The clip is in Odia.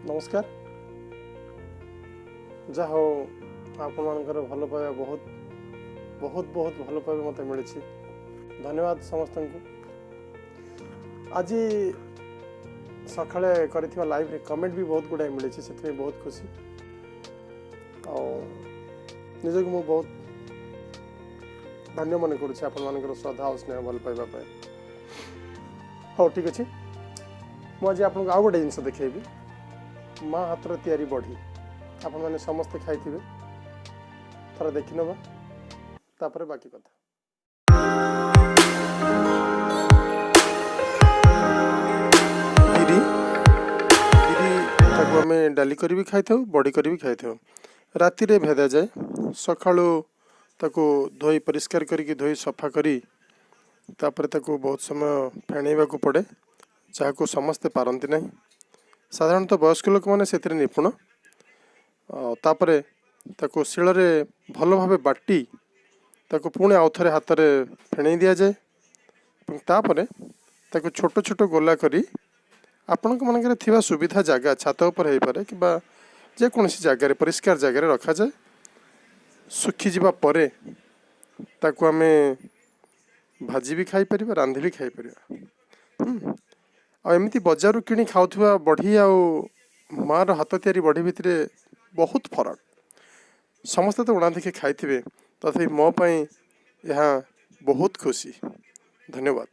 ନମସ୍କାର। ଯାହା ହଉ, ଆପଣମାନଙ୍କର ଭଲ ପାଇବା, ବହୁତ ବହୁତ ବହୁତ ଭଲ ପାଇବା ମୋତେ ମିଳିଛି। ଧନ୍ୟବାଦ ସମସ୍ତଙ୍କୁ। ଆଜି ସକାଳେ କରିଥିବା ଲାଇଭ୍ରେ କମେଣ୍ଟ ବି ବହୁତ ଗୁଡ଼ାଏ ମିଳିଛି, ସେଥିପାଇଁ ବହୁତ ଖୁସି ଆଉ ନିଜକୁ ମୁଁ ବହୁତ ଧନ୍ୟ ମନେ କରୁଛି ଆପଣମାନଙ୍କର ଶ୍ରଦ୍ଧା ଆଉ ସ୍ନେହ, ଭଲ ପାଇବା ପାଇଁ। ହଉ, ଠିକ୍ ଅଛି। ମୁଁ ଆଜି ଆପଣଙ୍କୁ ଆଉ ଗୋଟେ ଜିନିଷ ଦେଖେଇବି, ମା ହାତର ତିଆରି ବଢ଼ି। ଆପଣମାନେ ସମସ୍ତେ ଖାଇଥିବେ। ଥରେ ଦେଖିନେବା, ତାପରେ ବାକି କଥା। ବିରି, ବିରି ତାକୁ ଆମେ ଡାଲି କରି ବି ଖାଇଥାଉ, ବଡ଼ି କରି ବି ଖାଇଥାଉ। ରାତିରେ ଭେଦାଯାଏ। ସକାଳୁ ତାକୁ ଧୋଇ, ପରିଷ୍କାର କରିକି ଧୋଇ ସଫା କରି, ତାପରେ ତାକୁ ବହୁତ ସମୟ ଫେଣେଇବାକୁ ପଡ଼େ, ଯାହାକୁ ସମସ୍ତେ ପାରନ୍ତି ନାହିଁ। ସାଧାରଣତଃ ବୟସ୍କ ଲୋକମାନେ ସେଥିରେ ନିପୁଣ। ଆଉ ତାପରେ ତାକୁ ଶିଳରେ ଭଲ ଭାବେ ବାଟି ତାକୁ ପୁଣି ଆଉ ଥରେ ହାତରେ ଫେଣେଇ ଦିଆଯାଏ ଏବଂ ତାପରେ ତାକୁ ଛୋଟ ଛୋଟ ଗୋଲା କରି ଆପଣଙ୍କ ମାନଙ୍କରେ ଥିବା ସୁବିଧା ଜାଗା, ଛାତ ଉପରେ ହେଇପାରେ କିମ୍ବା ଯେକୌଣସି ଜାଗାରେ, ପରିଷ୍କାର ଜାଗାରେ ରଖାଯାଏ। ଶୁଖିଯିବା ପରେ ତାକୁ ଆମେ ଭାଜି ବି ଖାଇପାରିବା, ରାନ୍ଧି ବି ଖାଇପାରିବା। ଆଉ ଏମିତି ବଜାରରୁ କିଣି ଖାଉଥିବା ବଢ଼ି ଆଉ ମାଆର ହାତ ତିଆରି ବଢ଼ି ଭିତରେ ବହୁତ ଫରକ। ସମସ୍ତେ ତ ଉଣା ଦେଖି ଖାଇଥିବେ, ତଥାପି ମୋ ପାଇଁ ଏହା ବହୁତ ଖୁସି। ଧନ୍ୟବାଦ।